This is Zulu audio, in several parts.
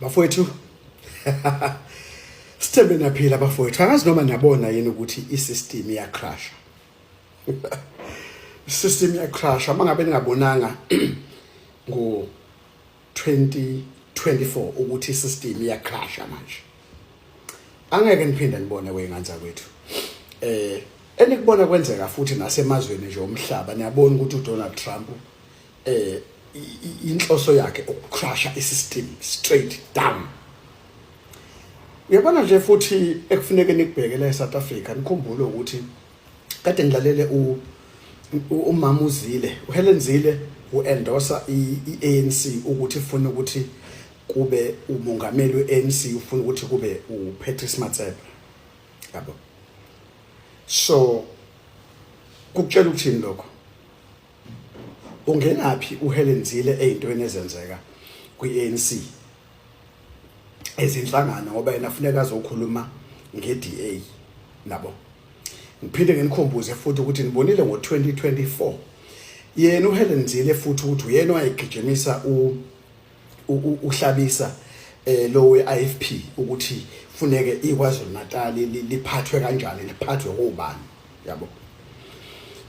Bafowethu, sithembe naphila bafowethu. Angazi noma niyabona yini ukuthi i-system iyacrasha. System iyacrasha. Mangabe ningabonanga ngo 2024 ukuthi i-system iyacrasha manje, angeke niphinde nibone wey'ngane zakwethu. Enikubona kwenzeka futhi nasemazweni nje omhlaba, niyabona ukuthi uDonald Trump inhloso yakhe ukucrasha isystem straight down. Uyabona nje futhi ekufuneke nikubheke la eSouth Africa, nikhumbule ukuthi kade ngilalele umama uZille, uHelen Zille, uendorsa iANC ukuthi ifuna ukuthi kube umongameli weANC, ufuna ukuthi kube uPatrice Motsepe, yabo. So kukutshela ukuthini lokho? Ungenaphi uHelen Zille ezintweni ezenzeka kwiANC ezinhlangano? Ngoba yena funeka azokhuluma ngeDA nabo. Ngiphinde nginikhumbuze futhi ukuthi nibonile ngo2024 yena uHelen Zille futhi ukuthi uyena owayegijimisa uHlabisa lo weIFP ukuthi funeke iKwaZulu Natal liphathwe kanjani, liphathwe obani, yabo.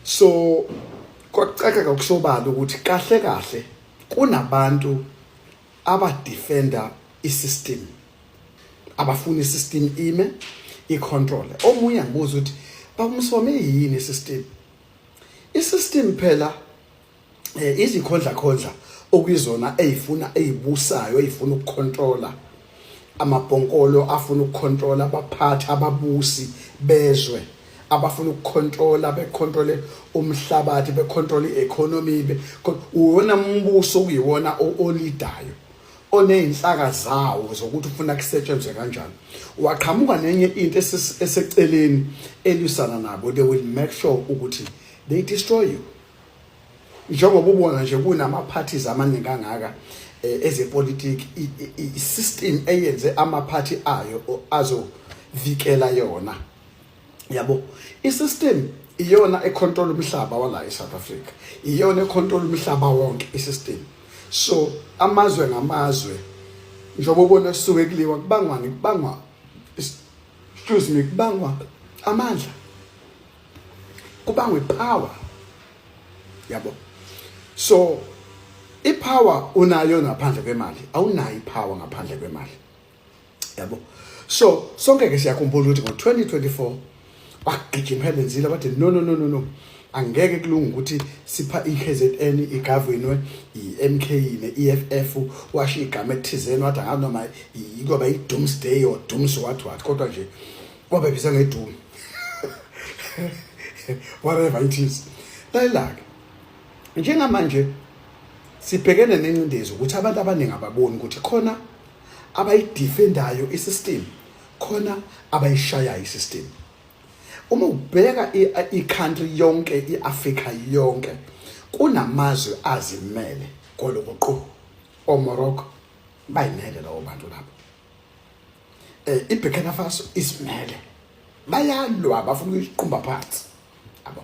So kwakucaca kusobala ukuthi kahle kahle kunabantu abadefenda isystem, abafuna isystem ime, icontrol. Omunye angibuza ukuthi bakumsome yini isystem. Isystem phela izikhondla khondla okuyizona ezifuna, ezibusayo, ezifuna ukucontrola amabhonkolo, afuna ukucontrola abaphathi, ababusi bezwe, abafuna ukucontrola, becontrole umhlabathi, becontrole i-economy. Uwona mbuso okuyiwona olidayo, oneyinhlaka zawo zokuthi ufuna kusetshenzwe kanjani. Waqhamuka nenye into eseceleni elwisana nabo, they will make sure ukuthi they destroy you. Njengoba ubona nje kunama parties amaningi kangaka ezepolitiki, i-system eyenze amaphathi ayo azovikela yona, yabo. I-system iyona econtrol umhlaba wala eSouth Africa, iyona econtrol umhlaba wonke isystem. So amazwe ngamazwe, njengoba ubona kusuke kuliwa, kubangwani? Kubangwa, excuse me, kubangwa amandla, kubangwa ipower, yabo. So ipower unayo ngaphandle kwemali? Awunayo ipower ngaphandle kwemali, yabo. So sonke ke siyakhumbula ukuthi ngo-2024 wagijima Helen Zille wathi, "No, no, no, no, no, angeke kulunge ukuthi sipha iKZN igovernwe iMK neEFF." Washo igama ethizeni, wathi angazi noma ikoba i-doomsday or dooms what what, kodwa nje wabebiza ngedoom, whatever it is. Lalela-ke, njengamanje sibhekene nencindezi ukuthi abantu abaningi ababoni ukuthi khona abayidefendayo isystem, khona abayishayayo isystem. Uma ubheka i-country yonke, i-Afrika yonke, kunamazwe azimele kolokuqu. OMorocco bayimele lawo bantu lapho, iBurkina Faso isimele, bayalwa, bafuna ukuyiqumba phansi, yabo.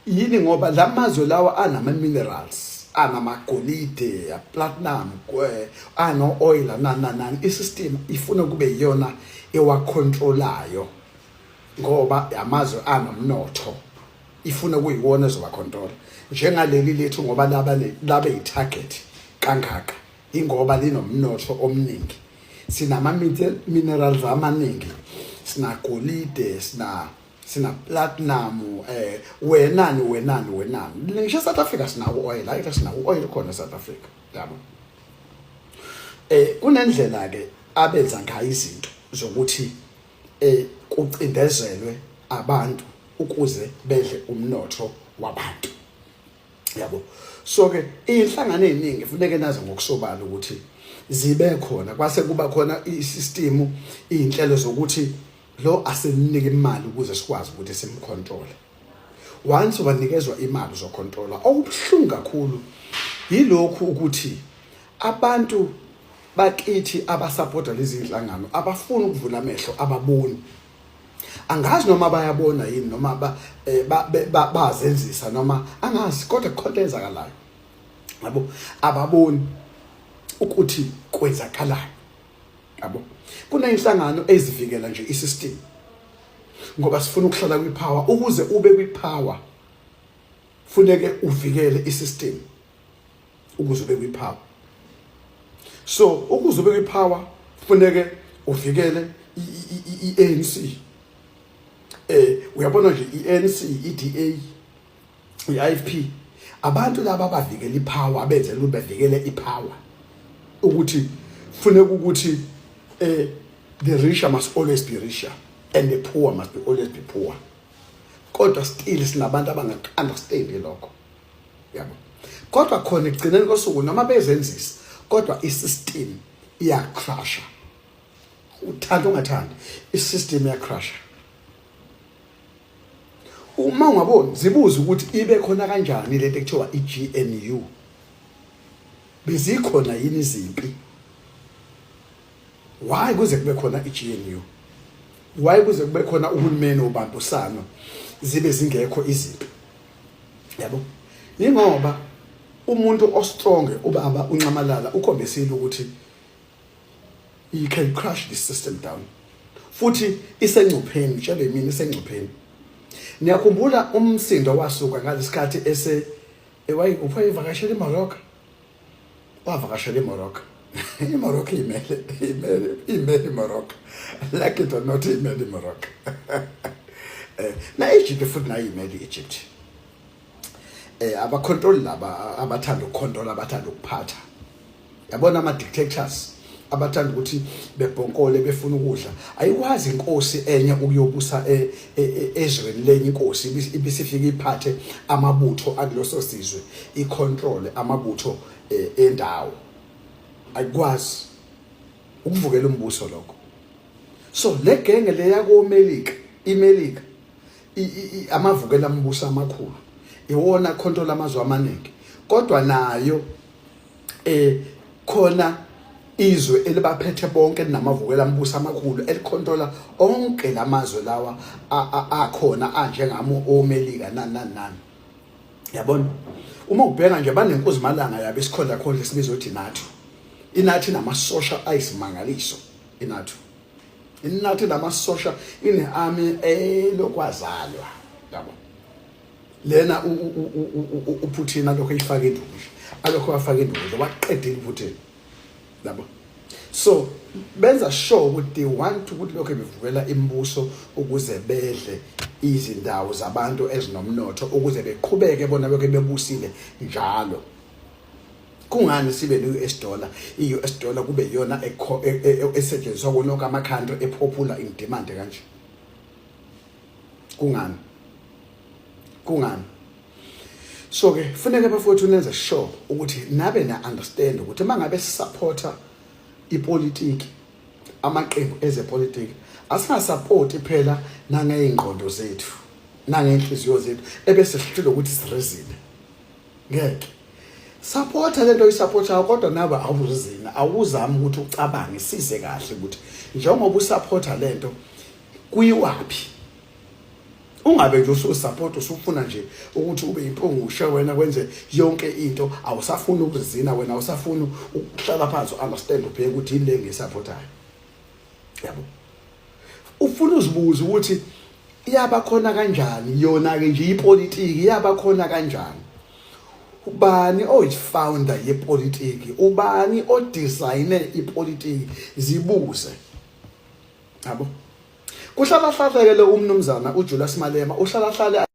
Yini? Ngoba lamazwe lawa anama minerals, anamagolide, platinum, ano oil, nani nani nani. Isystem ifuna kube iyona ewacontrolayo ngoba amazwe anomnotho, ifuna kuyiwona ezobacontrola njengaleli lethu, ngoba laba labe yi-target kangaka ingoba linomnotho omningi, sinama minerals amaningi, sinagolide, sina platinum, wenani wenani wenani. Ngisho South Africa sinawo oil, hayi, sinawo oil khona South Africa, yabo. Kunendlela ke abenza ngayo izinto zokuthi kucindezelwe abantu ukuze bedle umnotho wabantu, yabo. So ke inhlangano eziningi kufuneke nazo ngokusobala ukuthi zibe khona, kwase kuba khona isystem, izinhlelo zokuthi lo asimnike imali ukuze sikwazi ukuthi simcontrol. Once wanikezwa imali, uzocontrola. Okubuhlungu kakhulu yilokhu ukuthi abantu bakithi abasupporta lezi inhlangano abafuni ukuvula amehlo, ababoni. Angazi noma bayabona yini noma bazenzisa noma angazi, kodwa kukhona enzakalayo, yabo. Ababoni ukuthi kwenzakalani. Yabo, kuneyinhlangano ezivikela nje isystem ngoba sifuna ukuhlala kwipower. Ukuze ube kwipower funeke uvikele isystem ukuze ube kwipower. So ukuze ube kwipower funeke uvikele i-ANC. Uyabona nje, i-ANC, i-DA, i-IFP, abantu laba abavikela ipower, abenzela ukuthi bavikele ipower, ukuthi funeka ukuthi the richer must always be richer and the poor must be always be poor. Kodwa still sinabantu abanga-understand lokho, yabo. Kodwa khona ekugcineni kosuku, noma bezenzisa, kodwa isystem iyacrasha. Uthanda ungathandi, isystem iyacrasha. Uma ungaboni, zibuza ukuthi ibe khona kanjani lento ekuthiwa iGNU. Bezikhona yini izimpi? Why kuze kube khona iGNU? Why kuze kube khona uhulumeni wobambisano zibe zingekho izimpi? Yabo, ingoba umuntu ostrong, ubaba uNxamalala, ukhombisile ukuthi you can crash the system down. Futhi isengcupheni, ngitshele mina, isengcupheni. Niyakhumbula umsindo wasuka ngalesikhathi ese ewayi upha ivakashela iMorocco, wavakashela iMorocco. IMorocco imele iMorocco, like it or not, imele iMorocco. Na Egypt futhi nayo imele iEgypt. Abacontrol laba abathanda ukucontrol, abathanda ukuphatha, yabona, ama dictators abathanda ukuthi bebhonkole befuna ukudla. Ayikwazi inkosi enye ukuyobusa ezweni lenye inkosi ibisifika iphathe amabutho akuloso sizwe, icontrol amabutho endawo. Ayikwazi ukuvukela umbuso lokho. So le genge leya koMelika, iMelika amavukela ambuso amakhulu, iwona control amazwe amaningi. Kodwa nayo khona izwe elibaphethe bonke, linamavukela ambuso amakhulu, elicontrola onke lamazwe lawa akhona anjengamo oMelika, nani nani nani, yabona. Uma ubheka nje, banenkuzimalanga yabo, isikhondla khondla esibizwa ukuthi NATO. INATO inamasosha ayisimangaliso. INATO inamasosha, ine-army elokwazalwa, yabo. Lena uPutin alokho eyifaka induku nje, alokho wafaka induku nje, waqedile uPutin, yabo. So benza sure ukuthi they want ukuthi lokho bevukela imibuso ukuze bedle izindawo zabantu ezinomnotho, ukuze beqhubeke bona bekhe bebusile njalo. Kungani sibe ne-US dollar? I-US dollar kube iyona esetshenziswa konke ama-country, epopular, in demand kanje? Kungani? Kungani? So ke funeka, bafowethu, nenze sure ukuthi nabe na understand ukuthi mangabe sisupporta ipolitiki, amaqembu ezepolitiki, asingasupporti phela nangeyingqondo zethu, nangeenhliziyo zethu, ebese sihlule ukuthi sireasone. Ngeke supporta lento oyisupportayo, kodwa nawe awureasoni, awuzami ukuthi ucabange size kahle ukuthi njengoba usupporta lento kuyiwaphi. Ungabe nje ususupport, usufuna nje ukuthi ube impungushe wena, kwenze yonke into, awusafuni ukureasona wena, awusafuni ukuhlala phansi understand, ubheke ukuthi yini le ngiyisupportayo, yabo. Ufuna uzibuze ukuthi iyaba khona kanjani yona ke nje ipolitiki, iyaba khona kanjani? Ubani oyi-founder yepolitiki? Ubani odesigne ipolitiki? Zibuze, yabo. Kuhlala hlale ke lo umnumzana uJulius Malema uhlala hlale.